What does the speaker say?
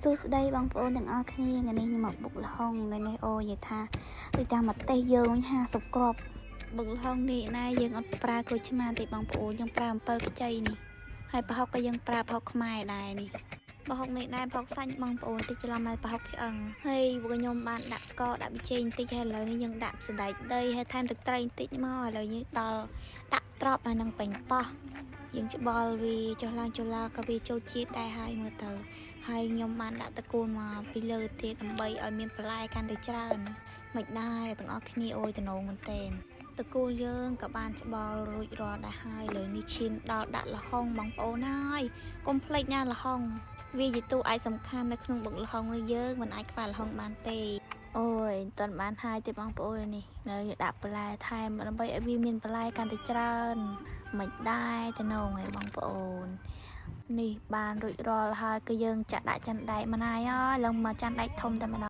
សួស្តីបងប្អូនទាំងអស់គ្នាថ្ងៃនេះខ្ញុំមកបុកល្ហុងថ្ងៃនេះអូនិយាយថាដូចតាមម្ទេសយើង50គ្រាប់បុកល្ហុងនេះណាយើងអត់ប្រើក្រូចឆ្មាទេបងប្អូនយើងប្រើអំពិលខ្ចីនេះហើយប្រហុកក៏យើងប្រើប្រហុកខ្មែរដែរនេះប្រហុកនេះដែរប្រហុកសាច់បងប្អូនតិចច្រឡំឲ្យប្រហុកឆ្អឹងហើយពួកខ្ញុំបានដាក់ស្ករដាក់ប៊ីចេងបន្តិចហើយឥឡូវនេះយើងដាក់សណ្តែកដីហើយថែមទឹកត្រីបន្តិចមកឥឡូវយើងដល់ដាក់ត្រប់នៅនឹងប៉េងប៉ោះយើងច្បល់វាចុះឡើងចុះឡើងក៏វាចូលជាតិដែរហើយមើលទៅ ហើយខ្ញុំបានដាក់តកូនមកពីលើទៀតដើម្បីឲ្យមានបន្លែកាន់តែច្រើនមិនដែរទាំងអស់គ្នាអូយតំណងមែនទែនតកូលយើងក៏បានច្បល់រួចរាល់ដែរហើយលើនេះឈានដល់ដាក់ល្ហុងបងប្អូនហើយកុំភ្លេចណាល្ហុងវាជាតួឯកសំខាន់នៅក្នុងបុកល្ហុងនេះយើងមិនអាចខ្វះល្ហុងបានទេអូយមិនទាន់បានហើយទេបងប្អូននេះនៅដាក់បន្លែថែមដើម្បីឲ្យវាមានបន្លែកាន់តែច្រើនមិនដែរតំណងឯងបងប្អូន នេះបានរួចរាល់ហើយគឺយើងចាក់ដាក់ចានដែកម្នាយអើយឡើងមកចានដែកធំតែម្ដង។